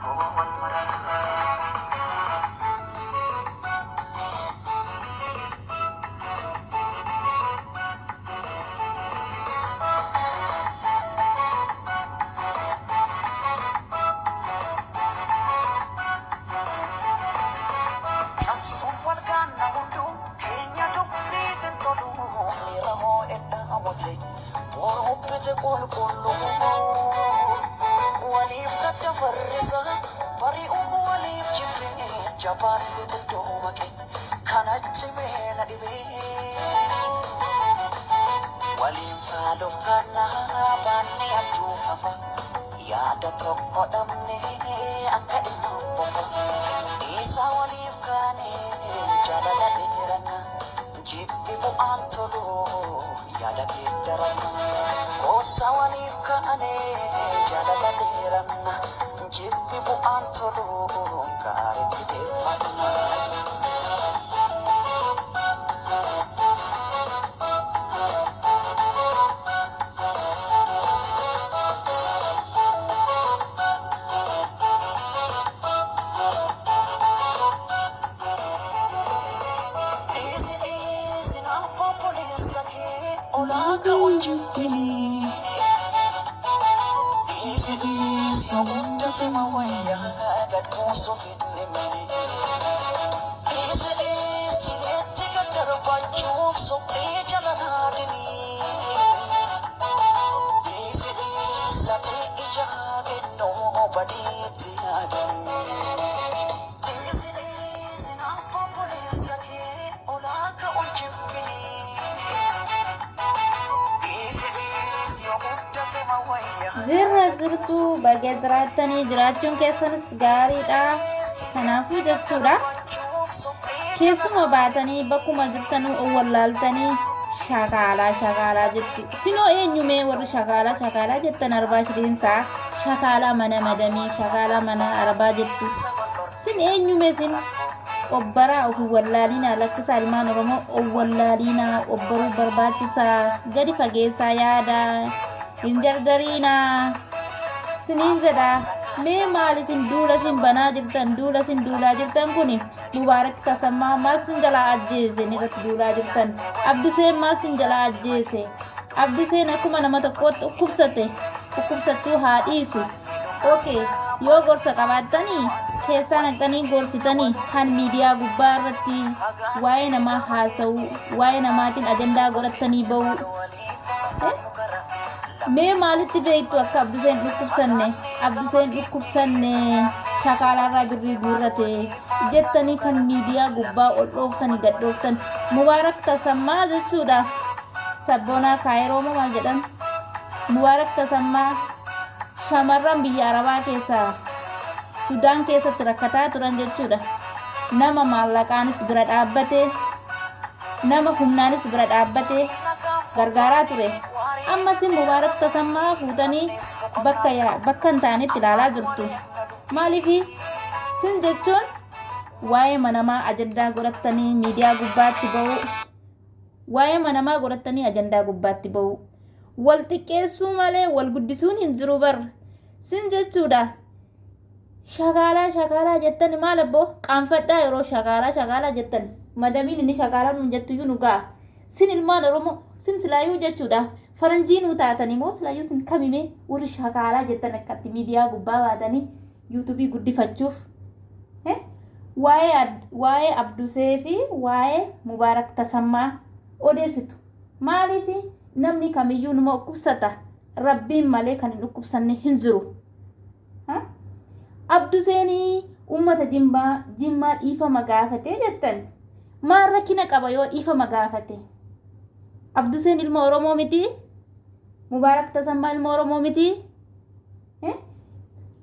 Wal maranna. Cabsuun wal gaanna hunduu keenya dubbiif hin tolu. Miira hoo'e dhaabate boruu bite qulqulluu. Waliif gadda farrisa bari'uu waliif jibbee jabaan xiddoo maqe kana cimee na dhibee. Waliin faaluuf kana baanne abjuufama yaada tokko dhabne akka ilmaan bofa. Isa waliif kaane jaalala dheeranna jibbi bu'aan tolu yaada geeddaranna. Koota waliif kaane jaalala dheeranna jibbi bu'aan tolu gaariitti deeffanna. Isin isin afaan poolisa kee olaa ka'uun jibbinii. Isin isin guddate mawayyaa gad buusuuf hin dhimine. Isin isin gad darbachuuf suphee jala naadinii. Isin isin lafee ijaa kennuu badiitti yaadanii. Isin isin afaan poolisa kee olaa ka'uun jibbinii. Isin isin guddate mawayyaa. Zirra jirtu baga jiraattanii jiraachuun keessanis gaariidha. Kanaafuu jechuudha. Keessuma baatanii bakkuma jirtanuu wallaaltanii shakaalaa shakaalaa jettu. Sinoo eenyumee warri shakaalaa shakaalaa jettan arbaa shiriinsaa shakaalaa mana madamii shakaalaa mana arbaa jettu. Sin eenyumee sin obbaraa ofii wallaaliinaa lakkisaa ilmaan Oromoo of wallaaliinaa obbaruu barbaachisaa gadi fageessaa yaadaa hin jarjariinaa siniin jedha. Mee maal isin duula isin banaa jirtan duula isin duulaa jirtan kuni Mubaarak Tasammaa maal sin jalaa ajjeese inni irratti duulaa jirtan Abduseen maal sin jalaa ajjeese Abduseen akkuma nama tokkootti dhukkubsate dhukkubsachuu haa dhiisu. Okay, yoo gorsa qabaattanii keessaa naqxanii gorsitanii kan miidiyaa gubbaa irratti waa'ee namaa haasa'uu waa'ee namaatiin ajandaa godhattanii ba'uu. Mee maalitti beektu akka Abduseen dhukkubsanne Abduseen dhukkubsanne shakaalaarraa birrii guurrate jettanii kan miidiyaa gubbaa ol dhooftanii gad dhooftan Mubaarak Tasammaa jechuudha. Sabboonaa Kaayiroo moo maal jedhan Mubaarak Tasammaa shamarran biyya Arabaa keessaa Sudaan keessatti rakkataa turan jechuudha. Nama maallaqaanis bira dhaabbate nama humnaanis bira dhaabbate gargaaraa ture. Ammas Mubaarak Tasammaa fuutanii bakka bakka hin taanetti ilaalaa jirtu. Maaliif sin jechuun waa'ee manamaa ajandaa godhattanii miidiyaa gubbaatti ba'uu waa'ee manamaa godhattanii ajandaa gubbaatti ba'uu wal xiqqeessuu malee wal guddisuun hin jiru bar sin jechuudha. Shakaalaa shakaalaa jettan maal abboo qaanfadhaa yeroo shakaalaa shakaalaa jettan madamiin inni shakaalaa nuun jettuyyuu nu ga'a. Sin ilmaan Oromoo sin silaayyuu jechuudha. Faranjii nuu taatanii moo silaayyuu sin kamime warri shakaalaa jettan akkatti miidiyaa gubbaa baatanii yuutuubii guddifachuuf. Waa'ee Abdusee fi waa'ee Mubaarak Tasammaa odeessitu. Maaliif namni kamiyyuu numa dhukkubsata. Rabbiin malee kan hin dhukkubsanne hin jiru. Abduseenii uummata Jimmaa Jimmaa dhiifama gaafatee jettan. Maal rakkina qaba yoo dhiifama gaafate? Abduseen ilma Oromoo miti? Mubaarak Tasammaa ilma Oromoo miti?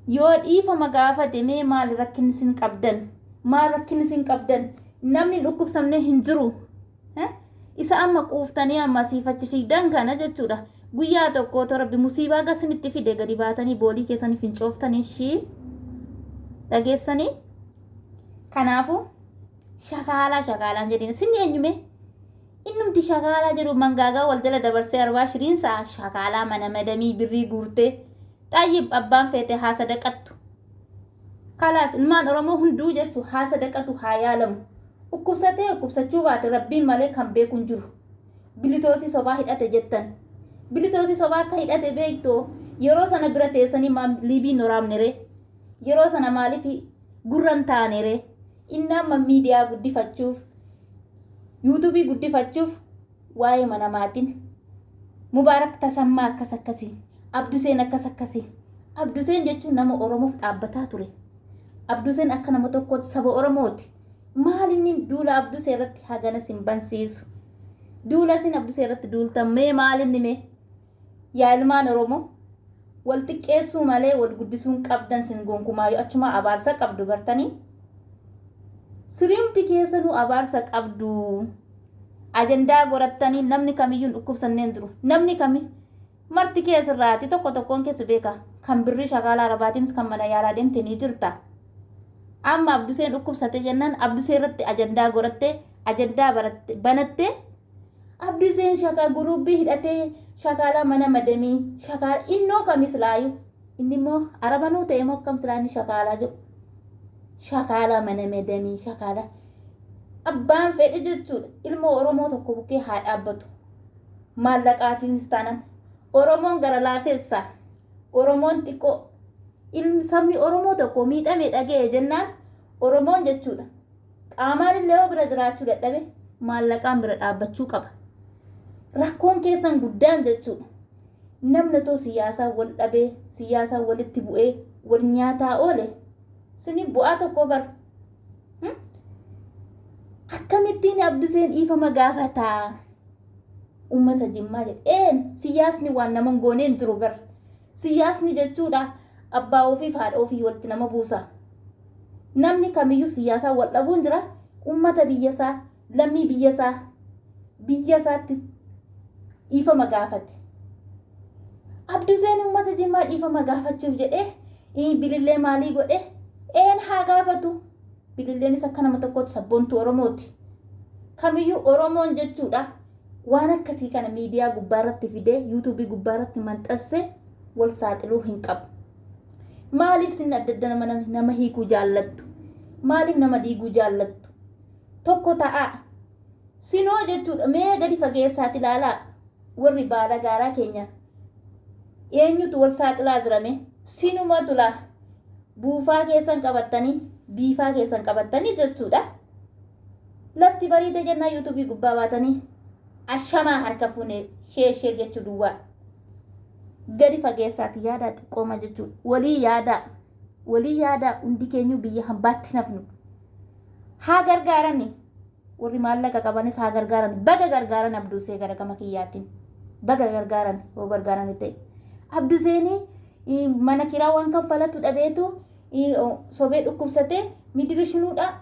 Yoo dhiifama gaafate mee maal rakkinni isin qabdan? Maal rakkinni isin qabdan? Namni hin dhukkubsamne hin jiru. Isa amma quuftanii amma asiif achi fiigdan kana jechuudha. Guyyaa tokko otoo rabbi musiibaa gasinitti fide gadi baatanii boolii keessanii fincooftanii shii dhageessanii. Kanaafuu shakaalaa shakaalaan jedhina. Sinni eenyume? Innumti shakaalaa jedhu mangaagaa wal jala dabarsee arbaa shiriin sa'a shakaalaa mana madamii birrii guurtee. Xayyib abbaan feete haa sadaqattu. Kalaas ilmaan Oromoo hunduu jechuun haa sadaqatu, haa yaalamu. Dhukkubsatee dhukkubsachuu baate Rabbiin malee kan beeku hin jiru. Bilitoosii sobaa hidhate jettan. Bilitoosii sobaa akka hidhate beektoo yeroo sana bira teessanii maal liibii hin waraabne ree? Yeroo sana maaliif gurra hin taane ree? Inni amma miidiyaa guddifachuuf, yuutuubii guddifachuuf waa'ee mana maatiin Mubaarak Tasammaa akkas akkasii, Abduseen akkas akkasii. Abduseen jechuun nama Oromoof dhaabbataa ture. Abduseen akka nama tokkootti saba Oromooti. Maal inni duula Abdusee irratti hagana sin bansiisu? Duula isin Abdusee irratti duultan mee maal inni mee? Yaa ilmaan Oromoo, wal xiqqeessuu malee wal guddisuun qabdan sin gonkumaayyuu achumaa abaarsa qabdu bartanii. Siriimti keessanuu abaarsa qabdu. Ajandaa gorattanii namni kamiyyuu hin dhukkubsannee hin jiru. Namni kami marti kee sirraati tokko tokkoon keessa beeka. Kan birrii shakaalaa arabaatiinis kan mana yaalaa deemte ni jirta. Amma Abduseen dhukkubsate jennaan Abdusee irratti ajandaa gorattee ajandaa baratte banattee Abduseen shaka guruubbii hidhatee shakaalaa mana madamii shakaala innoo kamis laayu inni immoo arabanuu ta'e moo akkam silaa inni shakaalaa jedhu shakaalaa mana madamii shakaalaa abbaan fedhe jechuudha. Ilmoo Oromoo tokko bukkee haa dhaabbatu. Maallaqaatiinis taanaan Oromoon gara laafessa. Oromoon xiqqoo ilmi sabni Oromoo tokko miidhame dhaga'e jennaan Oromoon jechuudha. Qaamaan illee yoo bira jiraachuu dadhabe maallaqaan bira dhaabbachuu qaba. Rakkoon keessan guddaan jechuudha. Namni otoo siyaasaa wal dhabee siyaasaa walitti bu'ee wal nyaataa oole sini bu'aa tokko bar. Akkamittiin Abduseen dhiifama gaafataa? Uummata Jimmaa jedhe. Een siyaasni waan nama hin goonee hin jiru bar. Siyaasni jechuudha abbaa ofiif haadha ofii walitti nama buusa. Namni kamiyyuu siyaasaa wal dhabuun jira. Uummata biyyasaa, lammii biyyasaa, biyya isaatti dhiifama gaafate. Abduseen uummata Jimmaa dhiifama gaafachuuf jedhee bilillee maalii godhe een haa gaafatu. Bililleenis akka nama tokkootti sabboontuu Oromooti. Kamiyyuu Oromoon jechuudha waan akkasii kana miidiyaa gubbaa irratti fidee yuutuubii gubbaa irratti maxxansee wal saaxiluu hin qabu. Maaliif sin adda adda nama, nama hiikuu jaallattu? Maaliif nama diiguu jaallattu? Tokko ta'aa. Sinoo jechuudha mee gadi fageessaati ilaalaa warri baala gaaraa keenya eenyutu wal saaxilaa jirame sinumatu laa buufaa keessan qabattanii biifaa keessan qabattanii jechuudha. Lafti bariite jennaa yuutuubii gubbaa baatanii ashamaa harka fuune shee shee jechuu duwwaa. Gadi fageessaati yaadaa xiqqooma jechuudha. Walii yaadaa. Walii yaadaa hundi keenyu biyya hambaatti nafnu. Haa gargaarani. Warri maallaqa qabanis haa gargaaran. Baga gargaaran Abduusee gara gama kiyyaatiin. Baga gargaaran yoo gargaaran ta'e. Abduseenii mana kiraa waan kaffalatu dhabeetu sobee dhukkubsatee midirishinuudha.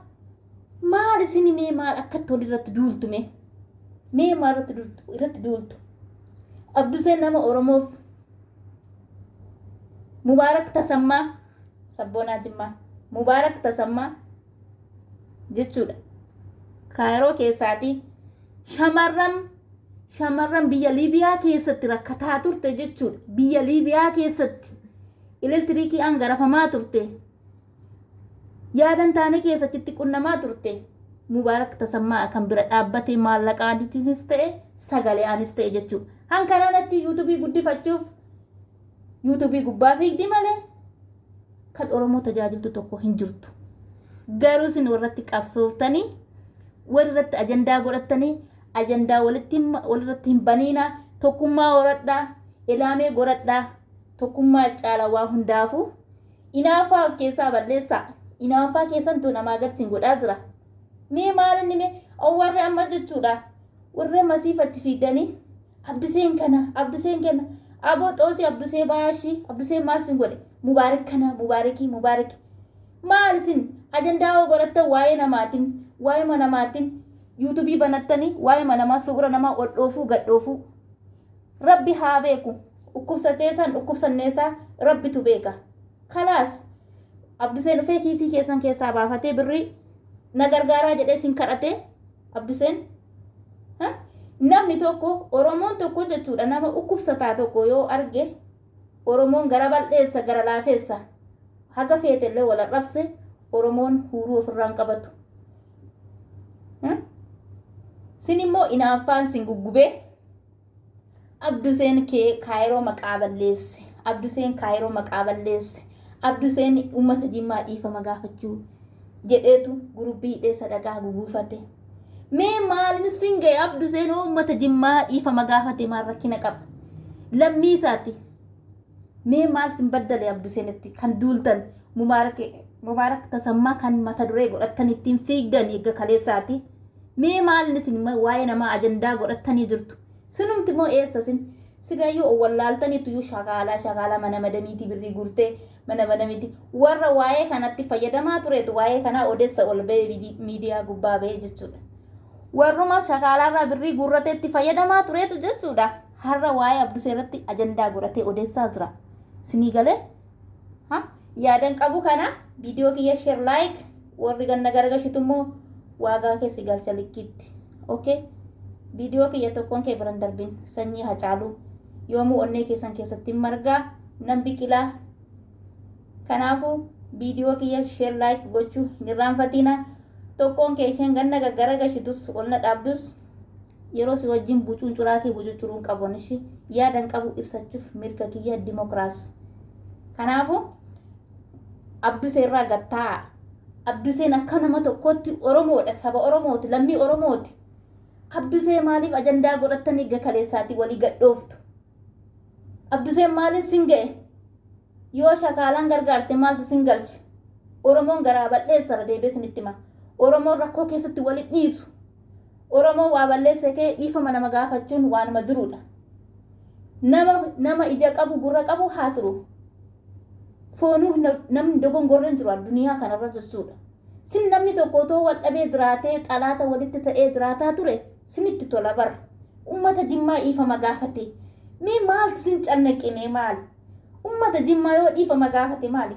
Maal isin mee maal akkatti walirratti duultu mee? Mee maal irratti duultu? Abduseen nama Oromoof Mubaarak Tasammaa sabboonaa Jimmaa Mubaarak Tasammaa jechuudha. Kaayiroo keessaatii shamarran biyya Liibiyaa keessatti rakkataa turte jechuudha. Biyya Liibiyaa keessatti elektiriikii garafamaa turte. Yaadan taane keessatti qunnamaa turte. Mubaarak Tasammaa kan bira dhaabbatee maallaqaanis ta'e sagaleeanis ta'e jechuudha. Hankanaan achi yuutuubii guddifachuuf yuutuubii gubbaa fiigdi malee kan Oromoo tajaajiltu tokko hin jirtu. Garuu isin warratti qabsooftanii walirratti ajandaa godhattanii ajandaa walitti walirratti hin baniina, tokkummaa horadhaa, ilaamee godhadhaa, tokkummaa caala waa hundaafuu. Inaafaa of keessaa balleessaa. Inaafaa keessantu namaa garsiin godhaa jira. Mee maal inni mee warri amma jechuudha warri masiif achi fiiganii Abduseen kana Abduseen kana aboo xoosii Abdusee baashii Abduseen maal sin godhe Mubaarik kana Mubaarikii Mubaariki maal isin ajandaa hoo godhattan waa'ee namaatiin waa'ee manamaatiin yuutuubii banattanii waa'ee manamaa suura namaa ol dhoofuu gad dhoofuu. Rabbi haa beeku, dhukkubsateesaan dhukkubsanneesaa Rabbitu beeka. Kalaas Abduseen dhufee kiisii keessan keessaa baafatee birrii na gargaaraa jedhee sin kadhatee Abduseen. Namni tokko Oromoon tokko jechuudha nama dhukkubsataa tokko yoo arge Oromoon gara bal'eessa gara laafeessa. Haga feetellee wal arrabse Oromoon huuruu ofirraan qabatu. Sin immoo inaaffaan sin guggubee Abduseen kee Kaayiroo maqaa balleesse. Abduseen Kaayiroo maqaa balleesse. Abduseen uummata Jimmaa dhiifama gaafachuu jedheetu gurubbii hidhee sadaqaa guguufate. Mee maalin sin ga'e Abduseen uummata Jimmaa dhiifama gaafate maal rakkina qaba? Lammii isaati. Mee maal sin baddale Abduseenitti kan duultan Mubaarak Tasammaa kan mata duree godhattan ittiin fiigdan eegga kaleessaati. Mee maalin isin waa'ee namaa ajandaa godhattanii jirtu? Sinumti immoo eessa sin? Silayyuu wallaaltaniitu iyyuu shakaalaa shakaalaa mana madamiitii birrii guurtee mana madamiitii warra waa'ee kanatti fayyadamaa tureetu waa'ee kanaa odeessa ol ba'ee miidiyaa gubbaa ba'ee jechuudha. Warruma shakaalaarraa birrii guurrateetti fayyadamaa tureetu jechuudha. Har'a waa'ee Abdusee irratti ajandaa godhatee odeessaa jira. Sinii galee yaadan qabu kana viidiyoo kiyya share like warri ganna garagashitu immoo waagaa keessi galcha likkiitti. Okay? Viidiyoo kiyya tokkoon kee biran darbin sanyii Hacaaluu yoomuu onnee keessan keessatti margaa nan biqilaa. Kanaafuu viidiyoo kiyya share like gochuu hin irraanfatina. Tokkoon kee isheen ganna gaggaragashitus ol na dhaabdus yeroo si wajjin bucuun curaa kee bucuucuruun qabu ishi yaadan qabu ibsachuuf mirga kiyya dimokiraasi. Kanaafuu Abdusee irraa gattaa. Abduseen akka nama tokkootti Oromoodha, saba Oromooti, lammii Oromooti. Abdusee maaliif ajandaa godhattanii eegga kaleessaatii walii gadhooftu? Abduseen maaliin sin ga'e? Yoo shakaalaan gargaarte maaltu sin galche? Oromoon garaa bal'eessara deebi'ee isinitti hima. Oromoon rakkoo keessatti waliin dhiisu. Oromoon waa balleesse kee dhiifama nama gaafachuun waanuma jirudha. Nama ija qabu gurra qabu haa turu. Foonuu namni dogongorra hin jiru addunyaa kanarra jechuudha. Sin namni tokko otoo wal dhabee jiraatee xalaata walitti ta'ee jiraataa ture sinitti tola bara. Uummata Jimmaa dhiifama gaafate. Mee maaltu sin cannaqe mee maali? Uummata Jimmaa yoo dhiifama gaafate maali?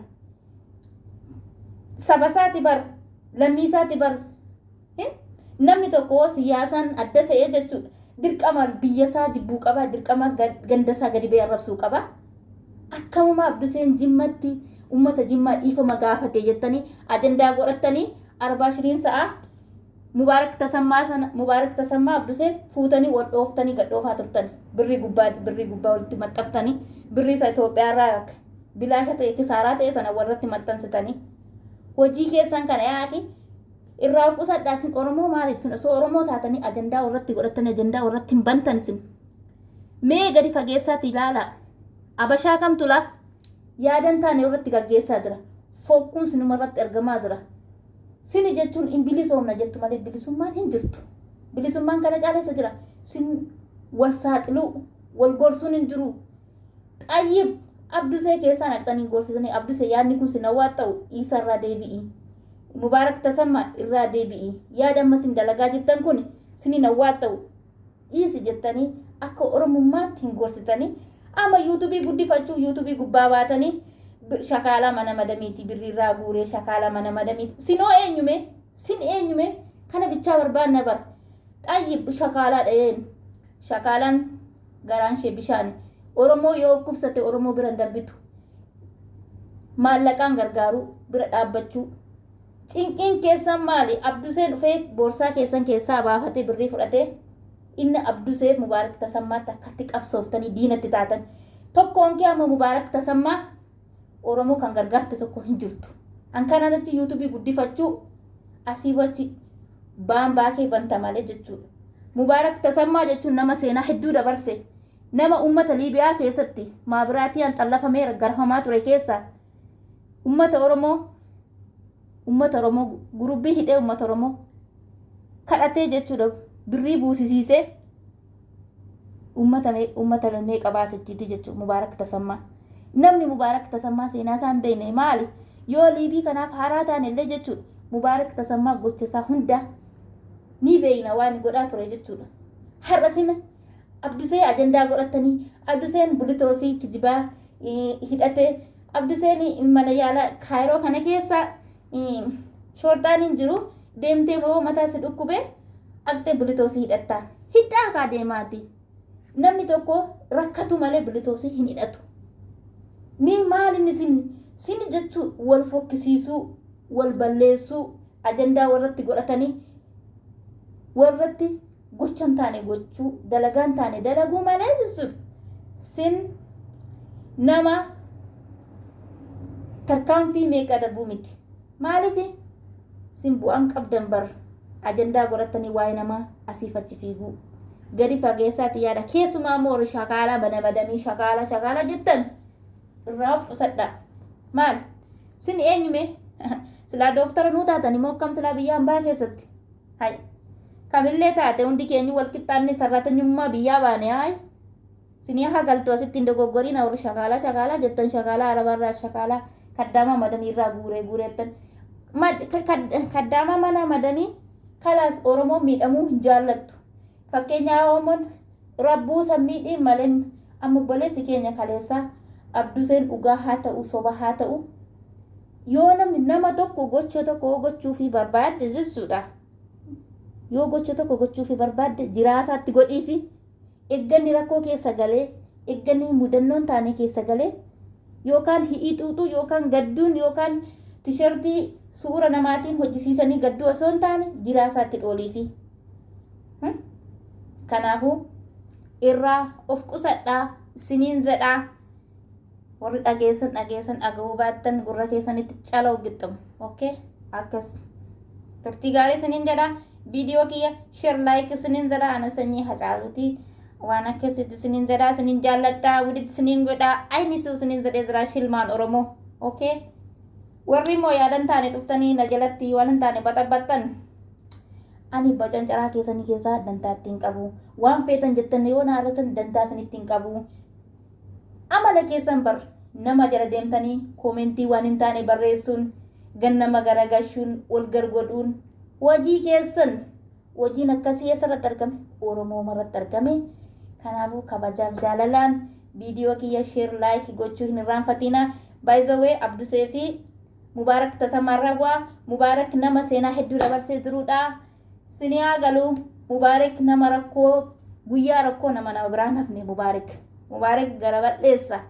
Saba isaati bar, lammii isaati bar. Namni tokko siyaasaan adda ta'ee jechuudha. Dirqama biyya isaa jibbuu qaba, dirqama ganda isaa gadi ba'ee arrabsuu qaba. Akkamuma Abduseen Jimmatti uummata Jimmaa dhiifama gaafate jettanii ajandaa godhattanii 24 sa'a Mubaarak Tasammaa sana Mubaarak Tasammaa Abdusee fuutanii wal dhooftanii gad dhoofaa turtan. Birrii gubbaa walitti maxxaftanii birrii isa Itoophiyaarraa bilaasha ta'e kisaaraa ta'e sana warratti maxxansitanii hojii keessan kana yaaki irraa of qusadhaa. Isin Oromoo maaliif isin osoo Oromoo taatanii ajandaa warratti godhattanii ajandaa warratti hin bantan isin? Mee gadi fageessaatti ilaalaa. Abashaa kamtu laa yaadan taane irratti gaggeessaa jira? Fokkuun sinuma irratti argamaa jira. Sini jechuun hin bilisoomna jettu malee bilisummaan hin jirtu. Bilisummaan kana caalessa jira. Sin wal saaxiluu wal gorsuun hin jiru. Xayyib, Abdusee keessaa naqxanii gorsisanii, "Abdusee, yaadni kun sin hawwaatta'u, isa irraa deebi'i. Mubaarak Tasammaa irraa deebi'i. Yaada amma sin dalagaa jirtan kun sinin hawwaatta'u, dhiisi," jettanii akka Oromummaatti hin gorsitanii. Amma yuutuubii guddifachuu yuutuubii gubbaa baatanii shakaalaa mana madamiiti birriirraa guuree shakaalaa mana madamiiti. Sinoo eenyume? Sin eenyume? Kana bichaa barbaanna bar. Xayyib, shakaalaa dha'een shakaalaan garaan ishee bishaani. Oromoo yoo dhukkubsate Oromoo bira darbitu, maallaqaan gargaaruu, bira dhaabbachuu. Cinqiin keessan maali? Abduseen dhufee boorsaa keessan keessaa baafatee birrii fudhatee inni Abdusee Mubaarak Tasammaatti akkatti qabsooftanii diinatti taatan. Tokkoon kee amma Mubaarak Tasammaa Oromoo kan gargaarte tokko hin jirtu. An kanaan achi yuutuubii guddifachuu asii bachi baan baakee banta malee jechuudha. Mubaarak Tasammaa jechuun nama seenaa hedduu dabarse. Nama uummata Liibiyaa keessatti maabiraatii xallafamee garfamaa ture keessa uummata Oromoo gurubbii hidhee uummata Oromoo kadhatee jechuudha, birrii buusisiisee uummata meeqa baasechiiti jechuudha Mubaarak Tasammaa. Namni Mubaarak Tasammaa seenaa isaa hin beekne maali? Yoo Liibii kanaaf haaraa ta'an illee jechuudha. Mubaarak Tasammaa gocha isaa hunda ni beekna, waan godhaa ture jechuudha. Har'a sina Abdusee ajandaa godhatanii Abduseen bulitoosii kijibaa hidhatee, Abduseen mana yaalaa Kaayiroo kana keessa shoorxaan hin jiru, deemtee boo mataa si dhukkube aqxee bulitoosii hidhattaa. Hidhaa kaa deemaati. Namni tokko rakkatu malee bulitoosii hin hidhatu. Mee maalin isin Sin jechuu wal fokkisiisuu, wal balleessuu, ajandaa warratti godhatanii warratti gocha hin taane gochuu, dalagaa hin taane dalaguu malee jechuudha. Sin nama tarkaanfii meeqa darbuu miti. Maaliif sin bu'aan qabdan bar ajandaa godhatanii waa'ee namaa asiif achi fiiguu. Gadi fageessaati yaada. Keessumaa immoo warri shakaalaa mana madamii shakaala shakaala jettan irraa of qusadha. Maal? Sin eenyume? Silaa dooftara nuu taatan immoo akkam silaa biyya hambaa keessatti? Hay. Kamillee taate hundi keenya wal qixxaanne sarratanyummaa biyyaa baane hay. Sinii haa galtu asitti hin dogoggoriin warri shakaalaa shakaalaa jettan, shakaalaa arabarraa, shakaalaa kaddaamaa madamiirraa guuree guureettan. Kaddaamaa mana madamii kalaas Oromoon miidhamuu hin jaallattu. Fakkeenyaaf Oromoon rabbuu sammiidhiin malee amma obboleessi keenya kaleessaa Abduseen dhugaa haa ta'u, soba haa ta'u, yoo namni nama tokko gocha tokko gochuufii barbaadde jechuudha. Yoo gocha tokko gochuufii barbaadde jiraasaatti godhiifi eegganni rakkoo keessa galee, eegganni mudannoon taane keessa galee, yookaan hi'ii xuuxuu yookaan gadduun yookaan tishertii suura namaatiin hojjisiisanii gadduu osoo hin taane jiraasaatti dhooliifi. Kanaafuu irraa of qusadhaa isiniin jedhaa. Warri dhageessan dhageessan, dhaga'uu baattan gurra keessanitti calaw gixxamu. Okay? Akkas. Turtii gaarii isiniin jedha. Viidiyoo kiyya share, like isiniin jedha. Ana sanyii Hacaaluuti. Waan akkasitti isiniin jedha. Isiniin jaalladhaa. Widid isiniin godhaa. Aynisuu isiniin jedhee jira shilmaan Oromoo. Okay? Warri immoo yaadan taane dhuftanii na jalatti waan hin taane baxabbaxxan. Ani bacancaraa keessanii keessaa dantaa ittiin qabu. Waan feetan jettan yoo na arratan dantaa isinitti hin qabu. Amala keessan bar nama jala deemtanii koomentii waan hin taane barreessuun, gannama garagashuun, wal gargodhuun hojii keessan. Hojiin akkasii eessarratti argame? Oromoo irratti argame. Kanaafuu kabajaaf jaalalaan viidiyoo kiyya share, like gochuu hin irraanfatina. By the way, Abdusee fi Mubaarak Tasammaarraa bu'aa. Mubaarak nama seenaa hedduu dabarsee jirudha. Siniyaa galuu Mubaarak nama rakkoo, guyyaa rakkoo nama nama biraan hafne Mubaarak. Mubaarak gara bal'eessa.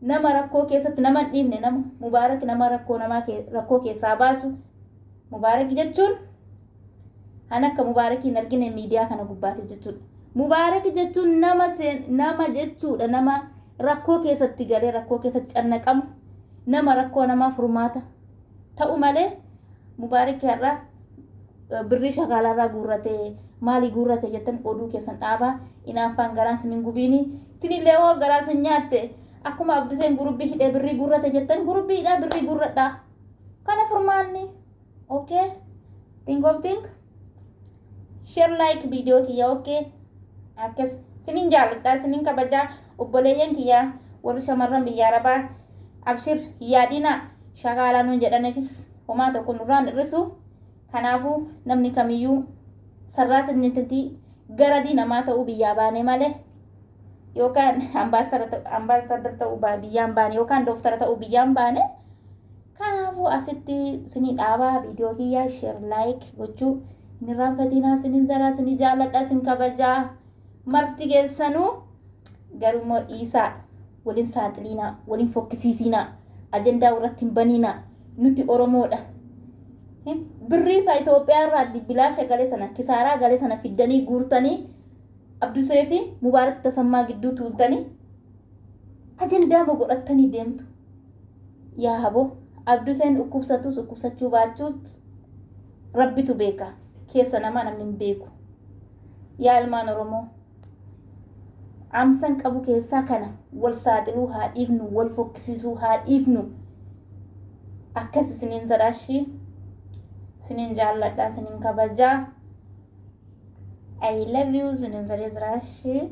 Nama rakkoo keessatti nama hin dhiifne nama Mubaarak, nama rakkoo namaa rakkoo keessaa baasu. Mubaarak jechuun an akka Mubaarak hin argine miidiyaa kana gubbaate jechuudha. Mubaarak jechuun nama nama jechuudha, nama rakkoo keessatti galee rakkoo keessatti cannaqamu, nama rakkoo namaa furmaata ta'u malee Mubaarak har'a birrii shakaalaarraa guurrate, maalii guurrate jettan oduu keessan dhaabaa. Inaaffaan garaan sin hin gubiini. Sinillee hoo garaa sin nyaatte, akkuma Abduseen gurubbii hidhee birrii guurrate jettan gurubbii hidhaa birrii guurradhaa. Kana furmaanni. Okay, think of think, share, like viidiyoo kiyya. Okay, akkas sinin jaalladha, sinin kabajaa. Obboleeyyan kiyya warri shamarran biyya arabaa, abshir, yaadina shakaalaa nuun jedhaniifis homaa tokko nurraan hir'isu. Kanaafuu namni kamiyyuu sarraatinyitii garadii namaa ta'uu biyyaa baane malee yookaan ambaasadar ta'uu biyyaan baane yookaan dooftara ta'uu biyyaan baane. Kanaafuu asitti sinii dhaabaa. Viidiyoo kiyyaa share, like gochuu hin irraanfatinaa. Sinin zalaa, sinii jaalladha, sin kabajaa marti keessanuu. Garuu dhiisaa, waliin saaxiliinaa, waliin fokkisiisinaa, ajandaa irratti hin baniinaa. Nuti Oromoodha. Birrii isaa Itoophiyaa irraa bilaasha galee sana, kisaaraa galee sana fiddanii guurtanii Abdusee fi Mubaarak Tasammaa gidduu tuultanii ajandaa moo godhattanii deemtu. Yaa haboo, Abduseen dhukkubsatus dhukkubsachuu baachuus rabbitu beeka. Keessa namaa namni hin beeku. Yaa ilmaan Oromoo, amsan qabu keessaa kana wal saaxiluu haa dhiifnu, wal fokkisiisuu haa dhiifnu. Akkas isiniin jedhaashii, isiniin jaalladha, isiniin kabajaa. I love you isiniin jedhee jiraashii.